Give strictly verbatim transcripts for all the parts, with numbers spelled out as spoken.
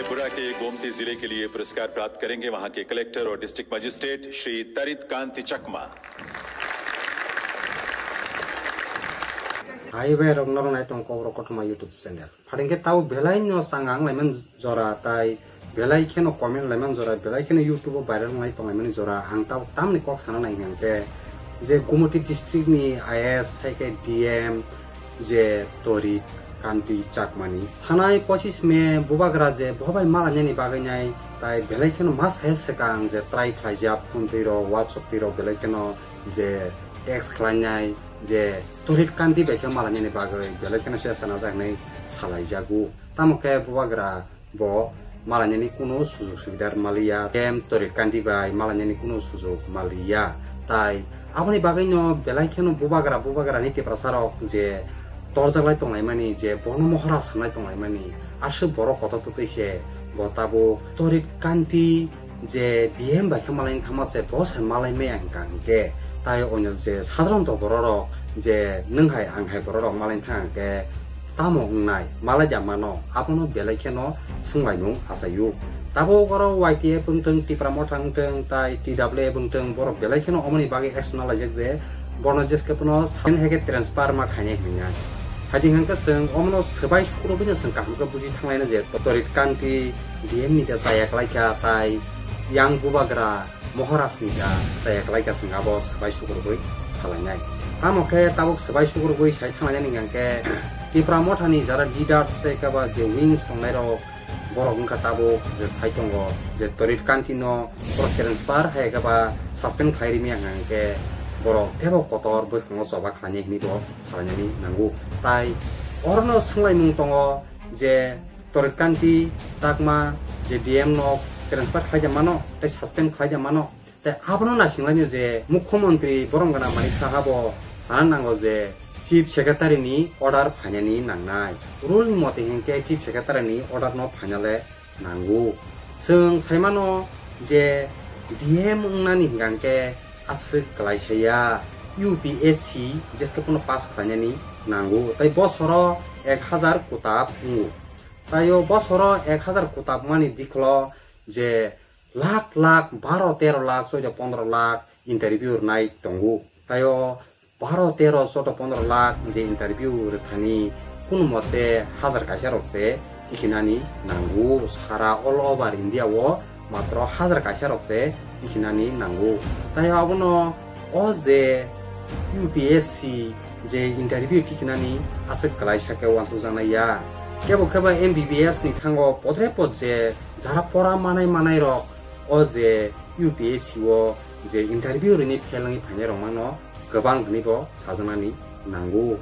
त्रिपुरा के गोमती जिले के लिए पुरस्कार प्राप्त करेंगे वहां के कलेक्टर और डिस्ट्रिक्ट मजिस्ट्रेट श्री तरित Kanti Chakma. Hai bai rok norok nai tong Kokborok Kothoma YouTube channel. Pharing khe tabo belai no chang ang laiman jora tai belai kheno comment laiman jora belai kheno YouTube o viral nai tong laimani jora ang tabo tamni kok sana nai hwnkhe je Gumoti district ni I A S hai khe D M je Torit Kanti Chakmani. Thanai pochis May bubagra je bohobai malainani bagwi nai tai belai kheno mas hai swkang je try khlaijak phone twi rok WhatsApp twi rok belai kheno je text khlainai je Torit Kanti bai khe malainani bagwi belai kheno chesta najak hinwi salaijago. Tamo khe bubagra bo malainani kuno sujug subida maliya, M Torit Kanti bai malainani kuno sujug maliya. Tai aboni bagwino belai kheno bubagra bubagrani Tiprasa rok je torjaklai tonglaimani, je bono mohora swnglai tonglaimani, aswk borok kotor totwi se bo tabuk Torit Kanti je D M bai khe malaini thangma se bo se malai maya hwnkha hwnkhe tai onyo je sadharon to borok rok je nwng hai ang hai borok rok malaini thang hwnkhe tamo wngnai malai ja mano abono belai kheno swnglaimung achaio. Tabuk oro Y T F wngtwng, Tipra Motha wngtwng, tai T W F wngtwng, borok belai kheno omoni bagwi action nalaijak je bono jeskhe phano sain hai khe transfer ma khainai hwnwi. Haidi hwnkhe chwng omono swbai sukrubwino chwng kaham khe buji thanglaina je Torit Kanti D M ni khe chaya kwlaikha tai yang bubagra Moharaj ni kha chaya kwlaikha chwng abo swbai sukrubwi salainai. Tamo khe tabuk swbai sukrubwi sai thanglainani hwnkhe Tipra Mothani jara leaders se khe ba je wings tongnairok borok wngkha tabuk je sai tongo je Torit Kanti no borok transfer hai khe ba suspend khlai rimya hwnkhe borok teibo kotor bwskango choba khlainai hinwi bo salainani nango. Tai orono swnglaimung tongo je Torit Kanti Chakma je D M no transfer khlai ja mano tei suspend khlai ja mano. Tei abono naisinglainai je Mukhyamantri Boromgana Manik Saha bo sana nango je Chief Secretary ni order phainani nangnai. Rule ni mote hinkhe Chief Secretary ni order no phainale nango. Chwng saimano je D M wngnani hwnkhe aswk kwlai saya U P S C jeskhe phano pass khlainani nango. Tai bosoro ek hazar kutab wngo. Tai o bosoro ek hazar kutab mani dikholo je lakh lakh, baro tero lakh, choido pondro lakh interview rwnai tongo. Tai o baro tero choido pondro lakh je interview rwthani kunu mote hazar kaisa rok se tikhinani nango. Sara all over India o matro hazar kaisa rok se tikhinani nango. Tai abono o je U P S C je interview tikhinani aswk kwlai sakhe uansukjaknai ya. Kebo khe ba M B B S ni thango podre pod je jara pora manai manai rok o je U P S C o je interview rini fail wngwi phainai rok mano kwbang hwnwi bo sajaknani nango.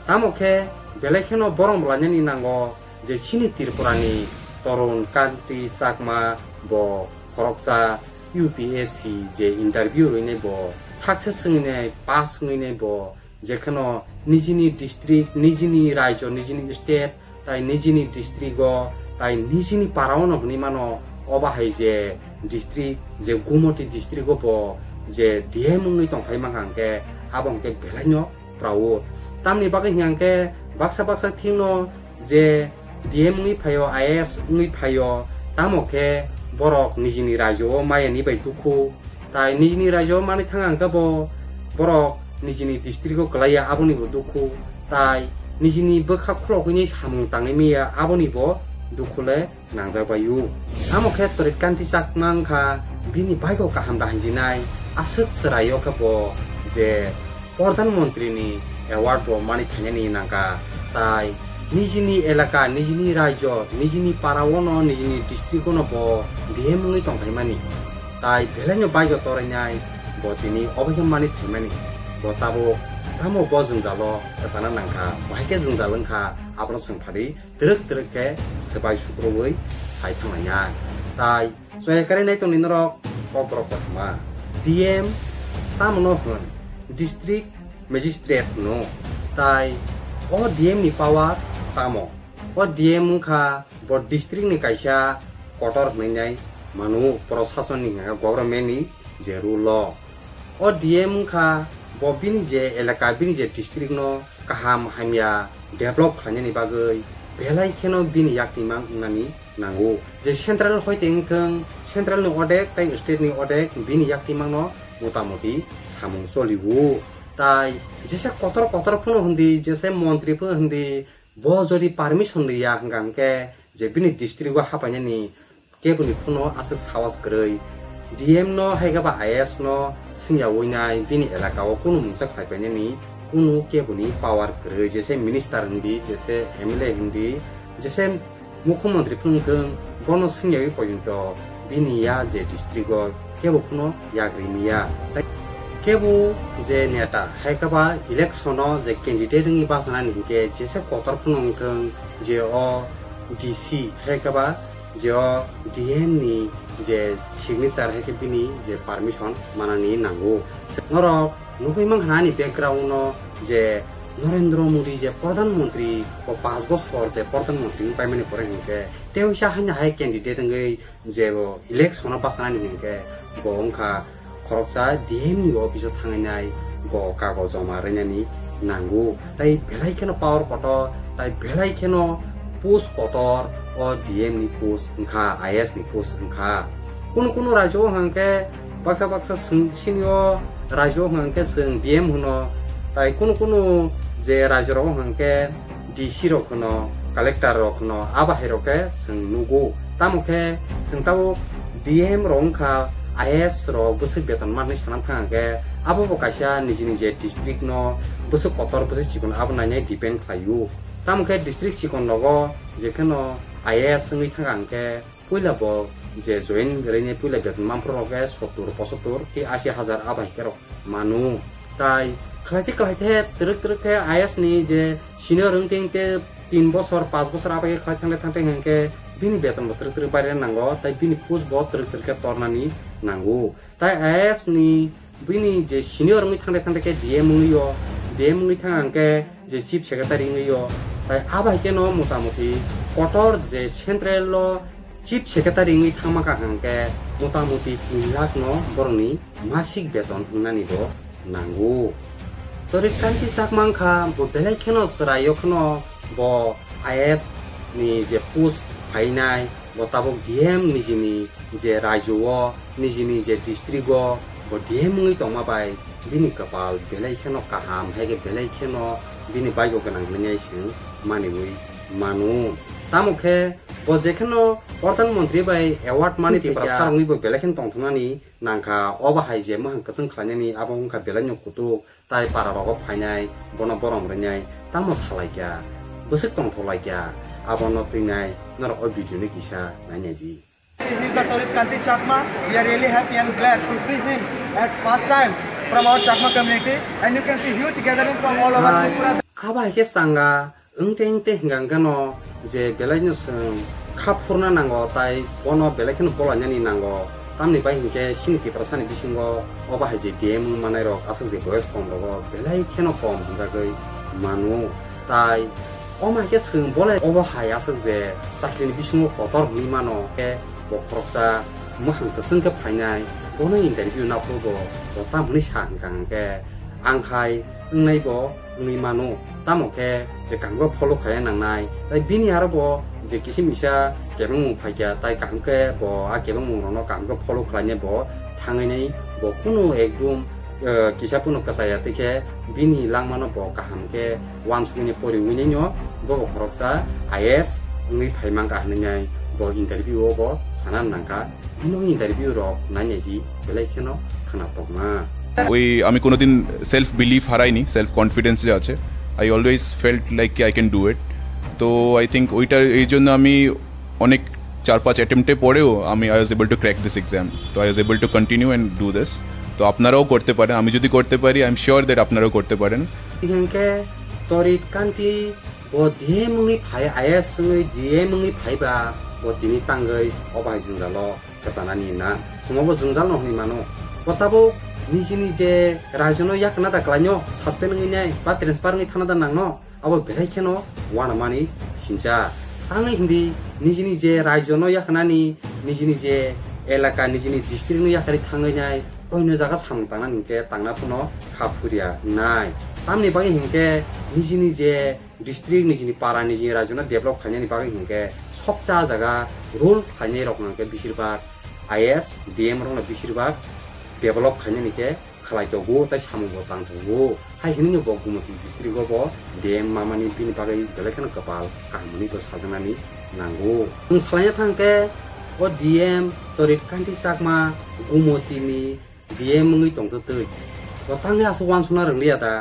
Tamo khe belai kheno borom bwlainani nango je chini Tripura ni Torun Kanti Chakma bo khoroksa U P S C je interview rwinai bo success wngwi nai, pass wngwi nai bo, jekheno nijini district, nijini raijo, nijini state, tai nijini district o, tai nijini para o no hwnwi mano, o bahai je district, je Gumoti district o bo je D M wngwi tongphai mankha hwnkhe abo hwnkhe belai no proud. Tamni bagwi hwnkhe baksa baksa thikno je D M wngwi phaio, I A S wngwi phaio, tamo khe borok nijini raijo o mayani bai dukhu, tai nijini raijo o manwi thang ang khe bo borok nijini district o kwlaiya aboni bo dukhu, tai nijini bwkha khulogwini samung tangwi manya aboni bo dukhu le nangjak bai o. Tamo khe Torit Kanti Chakma wngkha bini baigo kaham da hinjinai, aswk chwrai o khe bo je Pradhan Mantri ni award bo mani phainani nangkha, tai nijini elaka, nijini raijo, nijini para o no, nijini district o no bo D M wngwi tongphaimani, tai belai no baigo torainai bo tini obo khe mani phaimani. Bo tabuk tamo bo jwngjalo kwchana nangkha, bahai khe jwngjal wngkha, abono chwng phadi twrwk twrwk khe swbai sukrubwi sai thanglainai. Tai Chaya kwrwi nai tongni norok Kokborok kothoma. D M tamo no hwn, district magistrate no. Tai o D M ni power tamo? O D M wngkha bo district ni kaisa kotor hwnwi nai manu, prosason ni hwnka government ni je rule o. O D M wngkha bo bini je elaka, bini je district no kaham hamya develop khlainani bagwi belai kheno bini yaktimang wngnani nango. Je central hoite wngthwng, central ni odek tei state ni odek bini yaktimang no motamoti samung choliwo. Tai jesa kotor kotor phano hindi, jesa montri phano hindi, bo jodi permission riya hwnkha hwnkhe je bini district o hapainani keboni phano aswk sahos kwrwi. D M no hai khe ba I A S no swngyawi nai, bini elaka o kunu mungsa khlai painani kunu keboni power kwrwi, jese minister hindi, jese M L A hindi, jese mukhyamantri phano wngthwng, bono swngyawi poito bini ya je district o kebo phano yagri miya. Tai kebo je neta hai khe ba election o je candidate wngwi bachanani hinkhe jese kotor phano wngthwng, je o D C hai khe ba je o D M ni je signature hai khe bini je permission manani nango. Norok nugwi mankha ani background no je Narendra Modi je Pradhan Mantri o panch bochor je Pradhan Mantri wng paimani pore hinkhe tei uisa haino hai candidate wngwi je bo election o bachanani hinkhe bo wngkha khoroksa D M ni office o thangnai, bo kagoz joma rwnani nango. Tai belai kheno power kotor, tai belai kheno post kotor, o D M ni post wngkha, I A S ni post wngkha. Kunu kunu rajyo o hwnkhe baksa baksa swng sini o rajyo o hwnkhe swng D M hwno, tai kunu kunu je rajyo rok o hwnkhe D C rok hwno, collector rok hwno, abo hai rok khe chwng nugo. Tamo khe chwng tabuk D M rok wngkha, I A S rok bwswk beton manwi sanam thang khe, abo bo kaisa niji niji district no bwswk kotor bwswk chikon abo nainai depend khlaio. Tamo khe district chikon rogo je kheno I A S wngwi thang khe, puila bo je join rwini puila beton manphru rok khe sottur, pochottur tei ashi hajar abo hai khe rok manu. Tai khlai khe khlai khe twrwk twrwk khe I A S ni je senior wng teng te tin bochor, panch bochor abo hai khe khlai thang thang thang hwnkhe bini beton bo twrwk twrwk bairani nango, tai bini post bo twrwk twrwk khe tornani nango. Tai I A S ni bini je senior wngwi thangde thangde khe D M wngwi o, D M wngwi thang hwnkhe je chief secretary wngwi o, tai abo hai kheno motamoti kotor je central o chief secretary wngwi thangma kha hwnkhe motamoti tin lakh no borokni masik beton wngnani bo nango. Torit Kanti Chakma wngkha bo belai kheno chwraio kheno bo I A S ni je post phainai, bo tabuk D M nijini je rajyo o, nijini je district o bo D M wngwi tongma bai bini kwpal belai kheno kaham, hai khe belai kheno bini baigo gwnang hinwi chwng maniwi mano. Tamo khe bo je kheno Pradhan Mantri bai award mani Tipra sar wngwi bo belai kheno tongthoknani nangkha. Obo hai je mwkhang kwchwng khlainani abo wngkha belai no kutuk. Tai para rogo phainai, bono borom rwnai, tamo salaikya, bwswk tongtholaikya, abono twinai norok o video ni kisa nainai di. He is the Torit Kanti Chakma. We are really happy and glad to see him at first time from our Chakma community. And you can see huge gathering from all over Tripura. Abo hai khe changa, wngte wngte hwnkha hwnkhe no je belai no chwng kha phurna nango, tai bono belai kheno bolainani nango. Tamni bai hinkhe chini Tiprasani bisingo obo hai je D M wng manai rok aswk je boyos kom rogo belai kheno kom hwnjagwi mano. Tai omo hai khe chwng bolai obo hai aswk je chakrini bisingo kotor hwnwi mano khe bo khoroksa mwkhang kwchwng khe phainai, bono interview naphuru bo bo tamo hwnwi sa hwnkha hwnkhe ang hai wngnai bo wngwi mano. Tamo khe je kaham khe follow khlai nangnai, tai bini aro bo je kisim kisa kebengmung phaikya, tai kaham khe bo a kebengmung rokno kaham khe follow khlainai bo thangwi nai, bo kunu ekdum, eh, kisa phano kwchaya, tei khe bini langmano bo kaham khe uansukmani poriwi nai no bo bo khoroksa I A S wngwi phai mankha hinwi nai bo interview o bo sana nangkha. Bini interview rok nainai di, belai kheno khna tongma. ওই আমি কোনোদিন self belief হারাইনি, self confidence যে আছে, I always felt like I can do it. তো I think ওইটার এই জন্য আমি অনেক চার পাঁচ অ্যাটেম্পটে পরেও আমি I was able to crack this exam. তো I was able to continue and do this. তো আপনারাও করতে পারেন, আমি যদি করতে পারি, I am sure that আপনারাও করতে পারেন. Hinkhe Torit Kanti bo D M wngwi phai, I A S wngwi D M wngwi phai ba bo tini tangwi obo hai jwngjalo kwchanani na. Chwngno bo jwngjal no hwnwi mano. Bo tabuk nijini je rajyo no yakna da kwlaino, suspend wngwi nai ba transfer wngwi thana da nangno, abo belai kheno uanamani sincha. Tangwi hindi nijini je rajyo no yaknani, nijini je elaka, nijini district no yakari thangwi nai, oino jaga samung tangnani hinkhe tangna phano kha phurya nai. Tamni bagwi hinkhe nijini je district, nijini para, nijini rajyo no develop khainani bagwi hinkhe sokcha jaga role khainai rok no hinkhe bisir bak I A S, D M rok no bisir bak develop khainani khe khlai tongo tei samung bo tang tongo. Hai hinwi no bo Gumoti district o bo D M mamani bini bagwi belai kheno kwpal kaham hwnwi bo sajaknani nango. Chwng salaina thang khe o D M Torit Kanti Chakma Gumoti ni D M wngwi tongtwtwi. Bo tangwi aswk uansukna rwngliya da?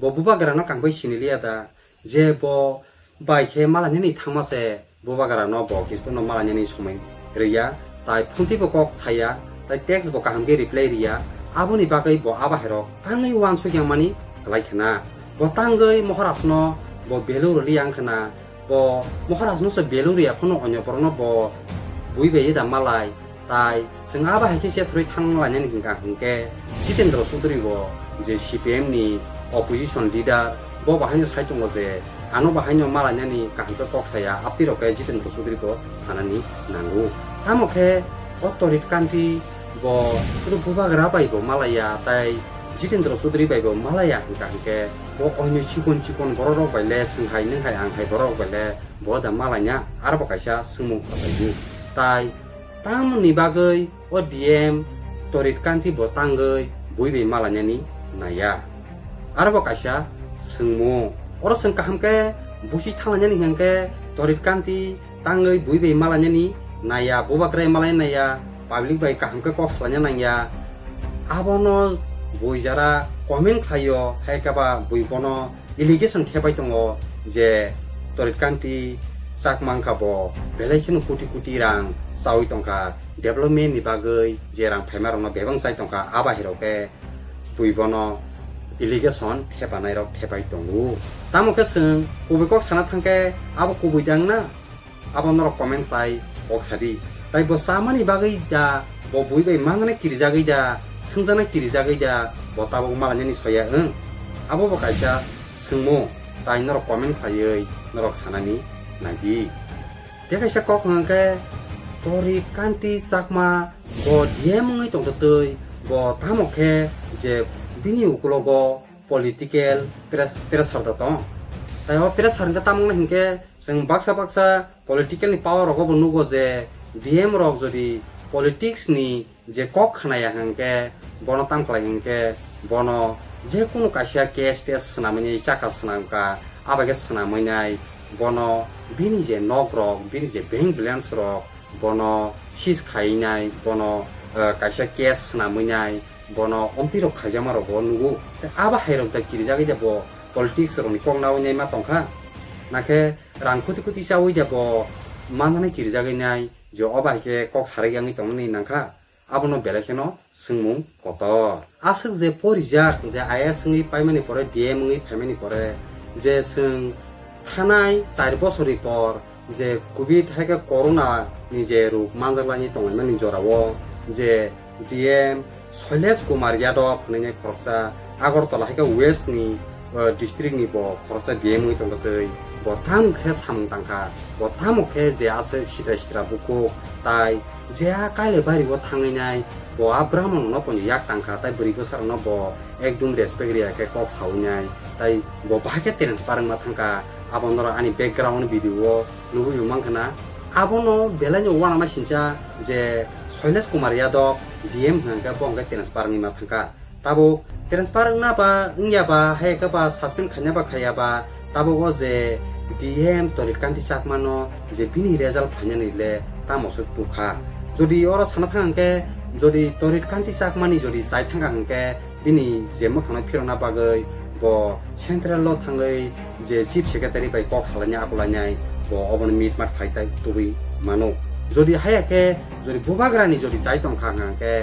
Bo bubagra no kangbai siniliya da? Je bo bai khe malainani thangma se bubagra no bo kiphilno malainani somoi rwya, tai phone twi bo kok saya, tai text bo kaham khe reply rwya, aboni bagwi bo abo hai rok tangwi uansuk yang mani kwlai khna. Bo tangwi Maharaj no bo value rwliya wng khna, bo Maharaj no se value rwya phano onyo borok no bo bui bai da malai, tai chwng abo hai khe se thwrwi thang lainani hwnkha hwnkhe Jitendra Chaudhary bo je C P M ni opposition leader, bo bo haino sai tongo je ano bo haino malainani kaham khe kok saya, apni rok khe Jitendra Chaudhary bo sanani nango. Tamo khe o Torit Kanti bo sudu bubagra bai bo malaiya, tai Jitendra Chaudhary bai bo malaiya hwnkha hwnkhe bo onyo chikon chikon borok rok bai le, chwng hai nwng hai ang hai borok rok bai le bo da malaina, aro bo kaisa swngmung khasaidi. Tai tamoni bagwi o D M Torit Kanti bo tangwi bui bai malainani naiya? Aro bo kaisa swngmung. Oro chwng kaham khe busi thanglainani hwnkhe Torit Kanti tangwi bui bai malainani naiya, bubagra malai naiya, public bai kaham khe kok salaina nangya. Abono bui jara comment khlaio, hai khe ba bui bono allegation khebai tongo je Torit Kanti Chakma wngkha bo belai kheno koti koti rang chawi tongkha, development ni bagwi je rang phaima rokno bebak chai tongkha, abo hai rok khe bui bono allegation thepanai rok thepai tongo. Tamo khe chwng kubui kok sana thang khe abo kubui dang na? Abo norok comment khlai kok sadi. Tai bo chamani bagwi da, bo bui bai manjani kirijagwi da, swngjana kirijagwi da, bo tabuk malainani soya wng? Abo bo kaisa swngmung, tai norok comment khlaiwi norok sanani naidi. Tei kaisa kok hwnkhe Torit Kanti Chakma bo D M wngwi tongtwtwi, bo tamo khe je bini ukulogo political pres-, pressure da tong. Tai o pressure hwnkhe tamo wngkha hwnkhe chwng baksa baksa political ni power rogo bo nugo je D M rok jodi politics ni je kok khnaya hwnkhe bono tam khlai hwnkhe bono je kunu kaisa case test swnamwi nai chaka swnamkha, abo khe swnamwi nai bono bini je nok rok, bini je bank balance rok bono seize khai nai, bono, eh, kaisa case swnamwi nai, bono omtwi rok khaijakma rok bo nugo. Tei abo hai rok da kirijagwi da bo politics rokni kok nawi nai ma tongkha. Nakhe rang kuti kuti chawi da bo manjani kirijagwi nai je o bai khe kok sarik yangwi tongmani nangkha. Abono belai kheno swngmung kotor. Aswk je porijak je I A S wngwi paimani pore D M wngwi phaimani pore je chwng thanai char bosorni por je covid hai khe corona ni je rok manjak laini tonglaimani jorao je D M Shailesh Kumar Yadav hwnwi khoroksa Agartala hai khe West ni, eh, district ni bo khoroksa D M wngwi tongtwi bo tamo khe samung tangkha, bo tamo khe je aswk sitra sitra bukhuk tai je a Kailabari o thangwi nai bo a Brahmon no pono yak tangkha tai bwrwi bwsa rok no bo ekdum respect riya khe kok sawi nai tai bo bahai khe transfer wngma thangkha abo norok ani background video o nugwi bo mankha na. Abono belai no uanama sincha je Shailesh Kumar Yadav D M hwnkha khe bo hwnkhe transfer wngwi ma thangkha. Tabuk transfer wngna ba wngya ba, hai khe ba suspend khaina ba khaiya ba, tabuk o je D M Torit Kanti Chakma no je bini result phainani le tamo se tukha. Jodi oro sana thang khe jodi Torit Kanti Chakma ni jodi chai thangkha hwnkhe bini je mwkhang no phirokna bagwi bo central o thangwi je chief secretary bai kok salainai akulainai bo obono mitmat khai tai tubui mano. Jodi haya khe jodi bubagra ni jodi chai tongkha hwnkha khe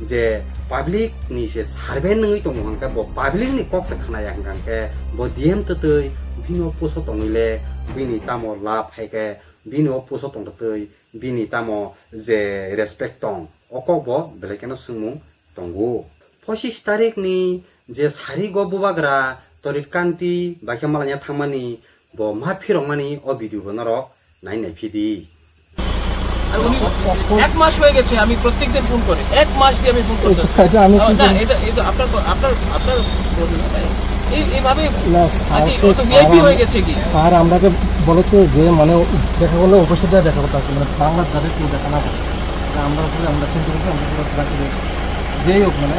je public ni se survey nungwi tongo hwnkha khe bo public ni kok se khnaya hwnkha khe bo D M twtwi bini o puso tongwi le bini tamo lab hai khe bini o puso tongtwi bini tamo je respect tong o kok bo belai kheno swngmung tongo. Pochis tarik ni je sari go bubagra Torit Kanti bai khe malaina thangmani bo ma phirokmani o video bo norok nai nai phidi. আর উনি এক মাস হয়ে গেছে, আমি প্রত্যেকদিন ফোন করি, এক মাস দিয়ে আমি ফোন করতেছি। এটা আমি কি না, করি? এটা এটা আপনার আপনার আপনার প্রবলেম। এই, এইভাবে না, স্যার আজকে তো স্যার ভিআইপি আম-, হয়ে গেছে কি? স্যার আমরাকে বলেছে যে মানে দেখা করলে অফিসে যা দেখা করতে আসে, মানে বাংলার যাদের কেউ দেখা না করে। তা আমরা বলে আমরা চিন্তা করছি, আমরা পুরো ট্রাকে যেই হোক মানে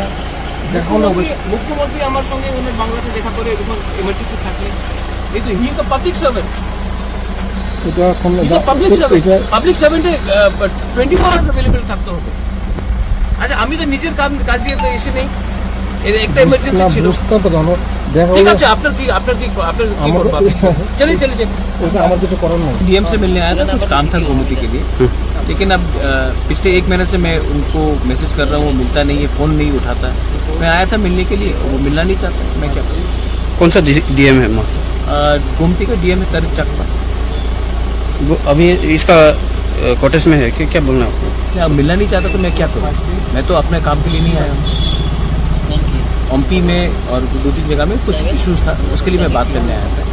দেখা করলে মুখ্যমন্ত্রী, অফিস মুখ্যমন্ত্রী আমার সঙ্গে উনি বাংলাতে দেখা করে এরকম ইমার্জেন্সি থাকে। এই তো, he is a public servant। এটা এখন এটা পাবলিক এটা সার্ভেন্ট। এটা পাবলিক সার্ভেন্টে টোয়েন্টি ফোর আওয়ার্স অ্যাভেলেবল থাকতে হবে। আচ্ছা, আমি তো নিজের কাম কাজ দিয়ে তো এসে নেই। এর একটা না, ইমার্জেন্সি ছিল। বুঝতে পারলাম না। দেখা ঠিক হলো। আছে, আপনার কি, আপনার কি, আপনার কি আমার করবো? আপনি চলে, চলে, চলে। ওটা আমার কিছু করার নেই। डीएम से मिलने आया था, कुछ काम था गोमती के लिए। लेकिन अब, अ, पिछले एक महीने से मैं उनको मैसेज कर रहा हूँ, वो मिलता नहीं है, फ़ोन नहीं उठाता। मैं आया था मिलने के लिए, वो मिलना नहीं चाहता, मैं क्या करूँ? कौन सा डी-, डीएम है वहाँ? अ, गोमती का डीएम है तरिक चाकमा। वो अभी इसका, अ, क्वार्टर्स में है कि क्या बोलना है आपको? क्या मिलना नहीं चाहता तो मैं क्या करूँ? मैं तो अपने काम के लिए नहीं आया हूँ। ओमपी में और दो तीन जगह में कुछ इश्यूज था, उसके लिए मैं बात करने आया था।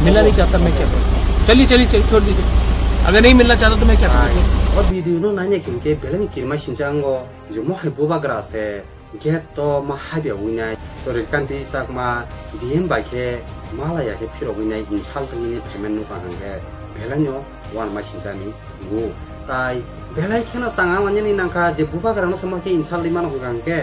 मिलना नहीं चाहता मैं क्या करूँ? चलिए, चलिए, चलिए, छोड़ दीजिए। अगर नहीं मिलना चाहता तो मैं क्या करूँ? O video no naina hinkhe belai ni kirima sinjango, je mohai bubagra se. Gate to ma habya winai, Torit Kanti Chakma D M bai khe malaya khe phirogwi nai insult wngwi nai phaimani nukha hwnkhe belai no uanama sinchani gu. Tai belai kheno changa manjani nangkha je bubagra no se ma khe insult ri mano hwnkha hwnkhe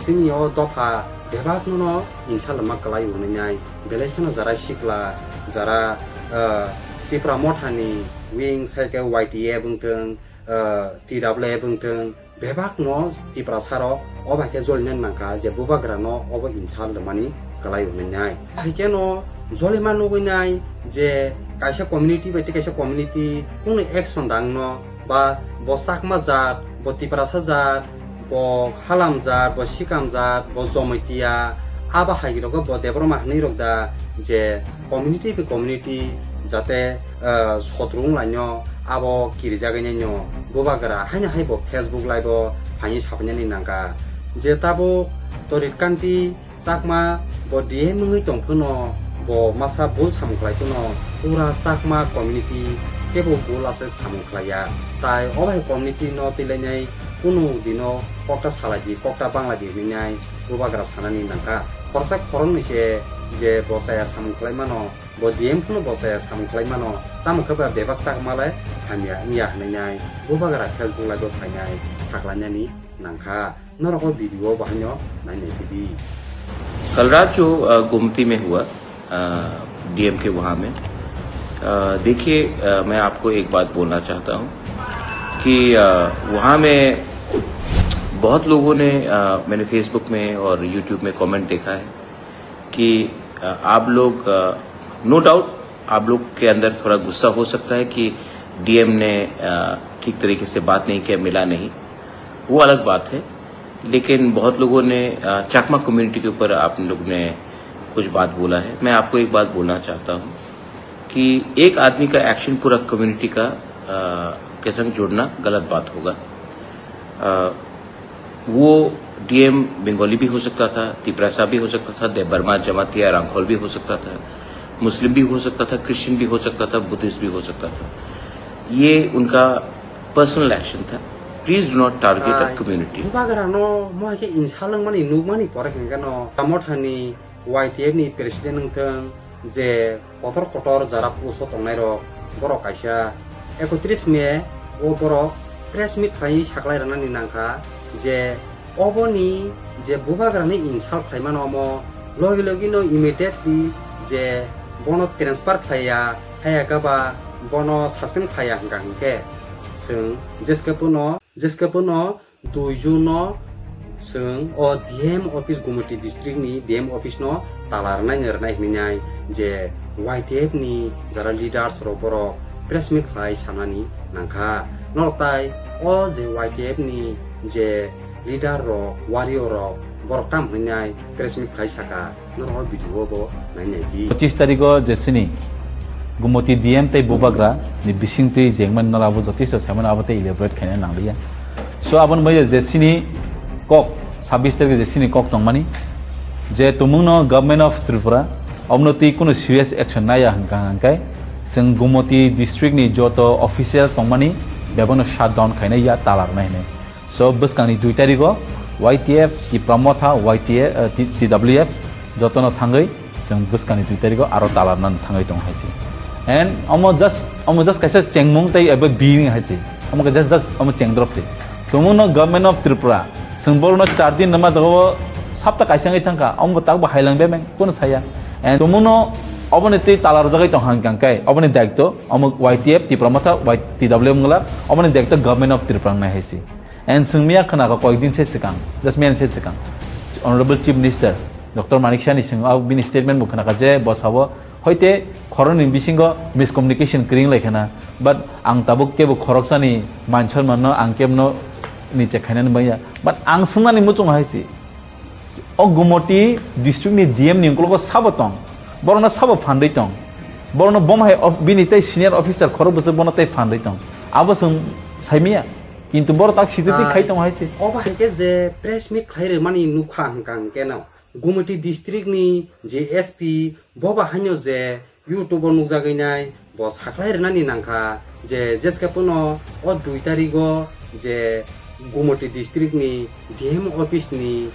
chini o dopha bebak no no insult ma kwlai wngnai nai. Belai kheno jara sikla, jara, ah, Tipra Mothani wing sai khe Y T F wngthwng, ah, T W F wngthwng, bebak no Tiprasa rok o bai khe jolinani nangkha je bubagra no obo insult rwmani kwlai wngnai. Hai khe no jolima nugwi nai je kaisa community bai tei kaisa community kunu action dang no ba bo Chakma jat, bo Tiprasa jat, bo Halam jat, bo Sikam jat, bo Jomotia, abo hai rok bo Debbarma hinwi rok da je community bai community jate, ah, sotro wng laino abo kirijagwi naino bubagra haino hai bo Facebook live o phaini saphainani nangkha je tabuk Torit Kanti Chakma bo D M wngwi tong phano bo masa bul samung khlai phano pura Chakma community kebo bul aswk samung khlaiya. Tai o bai community no twilainai kunu dino kokta salai di, kokta bangla di hwnwi nai bubagra sanani nangkha. Khoroksa khoroknwi se je bo chaya samung khlai mano, bo D M phano bo chaya samung khlai mano, tamo khe ba bebak Chakma le hamya wngya hwnwi nai bubagra Facebook live o phainai saklainani nangkha. Norok o video bo haino nainai phidi. कल रात जो, अ, गोमती में हुआ, अ, डीएम के वहाँ में, अ, देखिए, अ, मैं आपको एक बात बोलना चाहता हूँ कि, अ, वहाँ में बहुत लोगों ने, अ, मैंने Facebook में और YouTube में कमेंट देखा है कि, अ, आप लोग, अ, नो डाउट आप लोग के अंदर थोड़ा गुस्सा हो सकता है कि डीएम ने, अ, ठीक तरीके से बात नहीं किया, मिला नहीं, वो अलग बात है। लेकिन बहुत लोगों ने, अ, चाकमा कम्युनिटी के ऊपर आप लोग ने कुछ बात बोला है। मैं आपको एक बात बोलना चाहता हूँ कि एक आदमी का एक्शन पूरा कम्युनिटी का, अ, के संग जोड़ना गलत बात होगा। अ, वो डीएम बंगाली भी हो सकता था, तिपरासा भी हो सकता था, देबबर्मा, जमातिया, रांखोल भी हो सकता था, मुस्लिम भी हो सकता था, क्रिश्चियन भी हो सकता था, बुद्धिस्ट भी हो सकता था। ये उनका पर्सनल एक्शन था। Please do not target a community. Bubagra no mo hai khe insult wngmani nukmani pore hwnkhe no Kamothani Y T F ni president wngthwng je kotor kotor jara post o tongnai rok, borok kaisa ekotris May o borok press meet khlaiwi saklai rwnani nangkha je oboni je bubagrani insult khlaimano omo logi logi no immediately je bono transfer khlaiya, haiya khe ba bono suspend khlaiya hwnkha hwnkhe chwng jeske pono, jeske pono dui June no chwng o D M office, Gumoti district ni D M office no tala rwnai no rwnai hinwi nai je Y T F ni jara leaders rok borok press meet khlai sanani nangkha. Norok tai o je Y T F ni je leader rok, warrior rok borok tam hinwi nai press meet khlai saka. Norok o video bo nai nai di. Pochis tarikh o je chini Gumoti D M tei Bubagra ni bising twi jengmani nora abo jotisto saimano abo tei elaborate khaina nangliya. So aboni bagwi je chini kok, sabbish tarikh je chini kok tongmani je tumungno Government of Tripura omono twi kunu serious action naiya hwnkha hwnkhe chwng Gumoti district ni joto official tongmani bebakno shutdown khainai ya, tala rwnai hinwi. So, bwskangni dui tarikh o Y T F, Tipra Motha, Y T F, eh, T-, T W F, jotono thangwi Chwng bwskangni dui tarigo aro talarna thangwi tongo hai se. And omo just, omo just kaisa chengmung tei abo bini hai se. Omo khe just, just omo chengdrop se. Tongmungno Government of Tripura, chwng borokno char din rwma jaga o sapta kaisa wngwi thangkha, omo bo takbo hailang bemeng, kuno saya. And tongmungno oboni twi talarjagwi tong hang kang khe, oboni daityo omo Y T F, Tipra Motha, Y T W wngla, oboni daityo Government of Tripura wngnai hai se. And chwng miya khna kha koyek din se swkang, just miya se swkang, Honorable Chief Minister Doctor Manik Saha ni chwng o bini statement bo khna kha je bo sabo hoite khoroknwi bisingo miscommunication kwrwi wng lai khna, but ang tabuk kebo khoroksani man swnam no ang kebo no ni che khainani bangya, but ang swngnani muchung hai se. O Gumoti district ni D M ni ukologo sabo tong, borokno sabo phandwi tong, borokno bom hai of-, bini tei senior officer khorok bwswk bono tei phandwi tong, abo chwng saimanya, kintu borok tak sititi Ah, khai tong hai se. Obo hai khe je press meet khlai rwmani nukha hwnkha hwnkhe no Gumoti district ni je S P bo ba haino je YouTube o nukjagwi nai, bo saklai rwnani nangkha je jeske pono o dui tarigo je Gumoti district ni D M office ni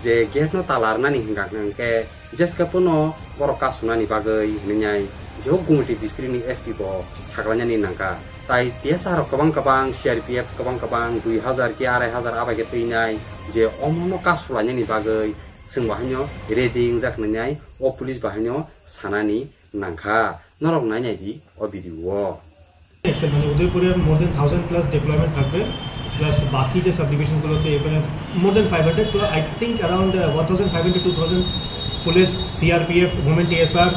je gate no tala rwnani hwnkha hwnkhe jeske pono borok kasunani bagwi hwnwi nai je o Gumoti district ni S P bo saklainani nangkha. Tai T S R rok kwbang kwbang, C R P F kwbang kwbang, dui hazar ki arai hazar abai khe twi nai je omono kasulainani bagwi chwng bo haino ready wngjak hwnwi nai o police bo haino sanani nangkha. Norok nai nai di o video o. Actually, মানে উদয়পুরে more than thousand plus deployment থাকবে, plus বাকি যে সাবডিভিশনগুলোতে এখানে more than five hundred, তো I think around one thousand five hundred, two thousand police, CRPF, women TSR,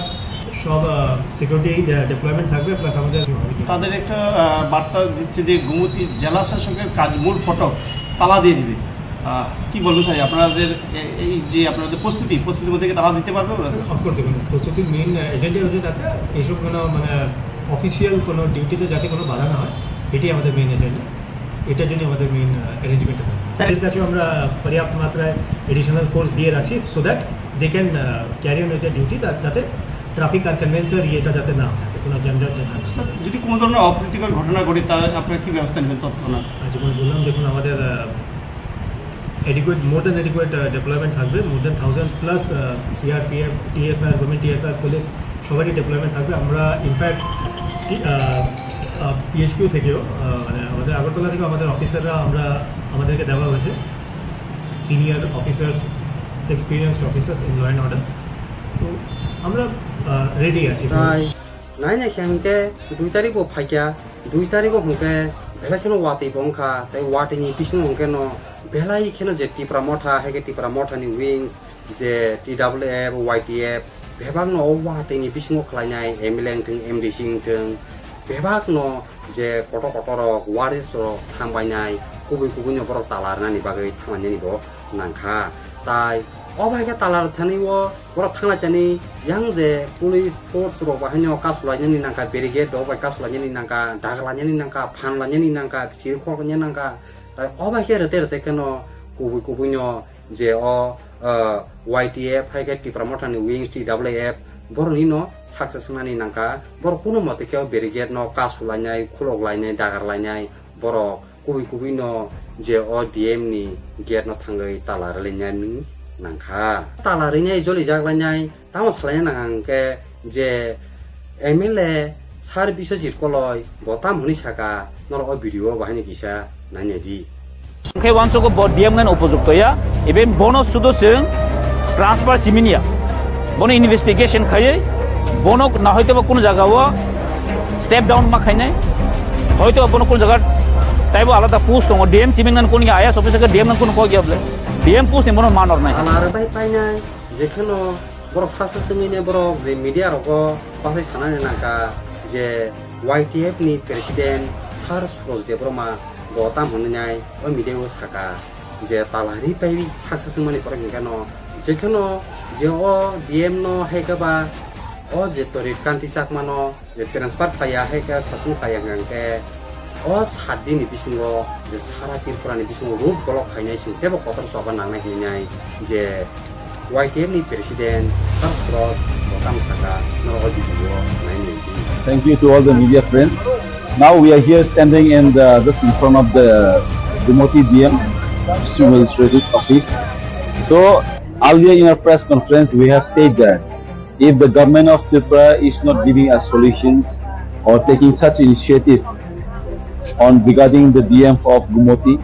সব security deployment থাকবে, প্লাস আমাদের তাদের একটা আহ, বার্তা দিচ্ছে যে গোমতী জেলা শাসকের কাজ মূল ফটক তালা দিয়ে দিবে। আহ, কি বলবেন স্যার, আপনাদের এ-, এই যে আপনাদের প্রস্তুতি, প্রস্তুতির মধ্যে কি তালা দিতে পারবে ওরা? অফকোর্স, দেখুন, প্রস্তুতির মেইন এজেন্ডা হচ্ছে যাতে এইসব কোনো মানে অফিসিয়াল কোনো ডিউটিতে যাতে কোনো বাধা না হয়, এটাই আমাদের মেইন এজেন্ডা। এটার জন্য আমাদের মেইন অ্যারেঞ্জমেন্ট। স্যার, এর কাছেও আমরা পর্যাপ্ত মাত্রায় এডিশনাল ফোর্স দিয়ে রাখছি, so that they can carry on with the duty, যাতে ট্রাফিক আর কনভেন্সের ইয়েটা যাতে না থাকে, কোনো যানজট যাতে না থাকে। যদি কোনো ধরনের অপ্রীতিকর ঘটনা ঘটে, তা আপনারা কি ব্যবস্থা নেবেন তৎক্ষণাৎ? আজ যেমন বললাম, দেখুন, আমাদের adequate, more than adequate deployment থাকবে, more than thousand plus CRPF, TSR, women TSR, police, সবারই ডিপ্লয়মেন্ট থাকবে। আমরা ইনফ্যাক্ট পিএইচকিউ থেকেও, আহ, মানে আমাদের আগরতলা থেকে আমাদের অফিসাররা, আমরা, আমাদেরকে দেওয়া হয়েছে senior officers, experienced officers in law and order. তো আমরা রেডি আছি। তাই নাই নাই, hwnkhe dui tarikh bo phaikha, dui tarikh o hwnkhe belai kheno watwi bo wngkha, tei watwi ni bisingo hwnkhe no belai kheno je Tipra Motha, hai khe Tipra Motha ni wings, je T W F, Y T F, bebak no o watwi ni bisingo khlainai, M L A wngthwng, M D C wngthwng, bebak no je kotor kotor rok, warriors rok thangbainai, kubui kubui no borok tala rwnani bagwi thanglainani bo nangkha. Tai o bai khe tala rwthani o borok thanglaitani yang je police force rok bahai no kasulainani nangkha, barricade rok bai kasulainani nangkha, dagarlainani nangkha, phanlainani nangkha, chirikhok lainani nangkha. Tai o bai khe rwtwi rwtwi kheno kubui kubui no je o, ah, Y T F hai khe Tipra Motha ni wing T W F borok ni no success wngnani nangkha. Borok kuno mote khe o barricade no kasulainai, khulok lainai, dagar lainai, borok kubui kubui no je o D M ni gate no thangwi tala rwlainani nangkha. Tala rwnai jolijak lainai, tamo salaina nangkha hwnkhe je M L A Sir Biswajit Koloi bo tam hwnwi saka, norok o video o bahai ni kisa nainai di. Hwnkhe uansukgo bo D M ngan upojukto ya, even bono sudo chwng transfer simini ya. Bono investigation khaiwi bono na hoito ba kunu jaga o step down ma khainai. Hoito bono kunu jaga taibo alada post tongo, D M siming ngan kunu ya, I A S officer khe D M ngan kunu kok ya bole. D M post ni bono manor nai. Ala rwbai painai, jekheno borok saksa simini borok je media rogo bachai sanani nangkha je Y T F ni president Sir Suraj Debbarma bo tam hwnwi nai o media o saka je tala ri pai success wngmani borok hwnkhe no, jekheno je o D M no hai khe ba o je Torit Kanti Chakma no je transfer paiya hai khe sasong paiya hwnkhe o sat din ni bisingo je sara Tripura ni bisingo road block khainai sing tebo kotor choba nangnai hinwi nai je Y T F ni president Sir Suraj bo tam saka norok o video nainai di. Thank you to all the media friends. Now we are here standing in the, just in front of the Gumoti D M Civil Service Office. So earlier in our press conference, we have said that If the government of Tripura is not giving us solutions or taking such initiative on regarding the D M of Gumoti,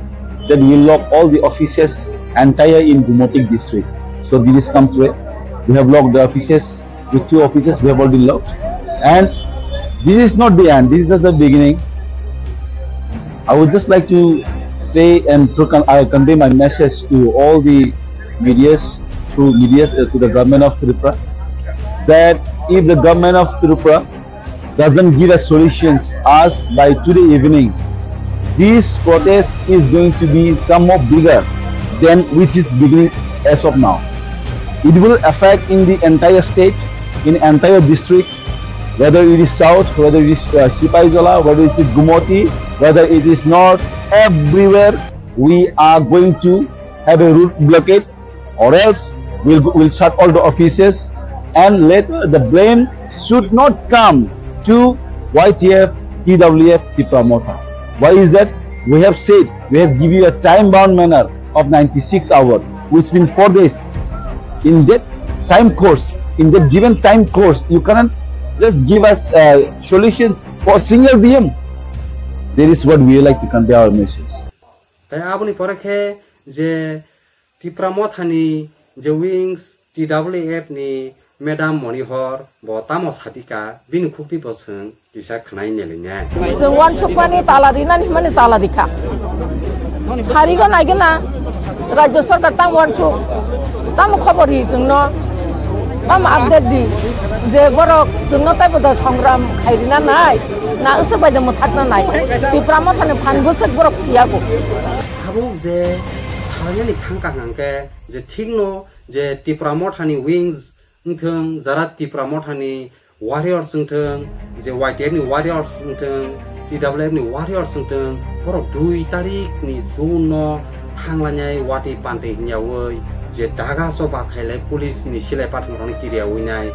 then we'll lock all the offices entire in Gumoti district. So this is come to it. We have locked the offices. The two offices we have already locked. And this is not the end. This is just the beginning. I would just like to say and to con- I convey my message to all the medias, through medias, uh, to the government of Tripura, that if the government of Tripura doesn't give us solutions as by today evening, this protest is going to be some more bigger than which is beginning as of now. It will affect in the entire state, in entire district, whether it is South, whether it is, uh, Sipahijala, whether it is Gumoti, whether it is North, everywhere we are going to have a road blockade, or else we'll, we'll shut all the offices, and later the blame should not come to Y T F, T W F, Tipra Motha. Why is that? We have said, we have given you a time-bound manner of ninety-six hours, which means four days. In that time course, in that given time course, you cannot just give us, uh, solutions for single D M. That is what we like to convey our message. Tai aboni pore khe je Tipra Mothani je wings T W F ni Madam Monihor bo tamo satika bini khukti bo chwng kisa khwnai nelinai. Chwng uansukmani tala rinani hwnmani tala rikha. Sarigo naigwna Rajya Sarkar tamo uansuk, tamo khobor ri chwngno, tamo update di je borok chwngno taibo da songram khairina nai, na usuk bai da mwthakna nai. Tipra Mothani phan bwswk borok siyago. Tabuk je salainani thangkha hwnkhe je thikno je Tipra Mothani wings wngthwng, jara Tipra Mothani warriors wngthwng, je Y T F ni warriors wngthwng, T W F ni warriors wngthwng, borok dui tarik ni June no thanglainai watwi pantwi hwnyawi je daga choba khailai police ni silai pathang rokni kiriyawi nai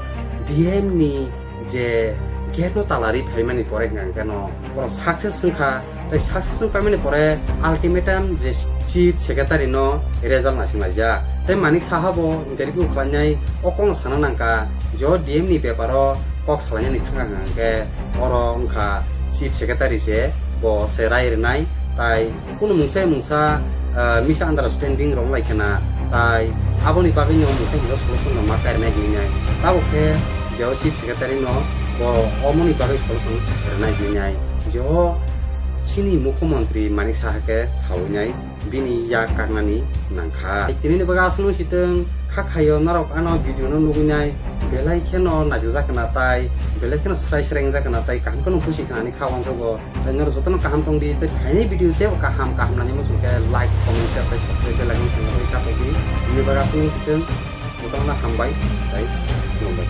D M ni je gate no talari phaimani pore hwnkha hwnkhe no borok success wngkha. Tei success wng paimani pore ultimatum je chief secretary no result naising laijak. Tei Manik Saha bo interview khlainai o kokno sana nangkha je o D M ni bepar o kok salainani thangkha hwnkhe oro wngkha chief secretary se bo se rai rwnai tai kunu mungsa mungsa, ah, misunderstanding rok lai khna tai aboni bagwi no mungsa mungsa solution rok ma kainai hinwi nai. Tabuk khe je o chief secretary no bo omoni bagwi solution rwnai hinwi nai. Je o chini mukhyamantri Manik Saha khe sawi nai bini yak kaknani nangkha. Tini ni bagwi aswk no sitwng kha khaio norok ano video no nugwi nai belai kheno naijak jak khna tai belai kheno srai srai wng jak khna tai kaham kheno khusi khnani kha uansukgo. Tai norok jotono kaham tong di, tei phaini video tei kaham kaham nani muchung khe like, comment, share tei subscribe bell icon thangwi kapai di. Bini bagwi aswk no sitwng jotono hambai tei khulumbai.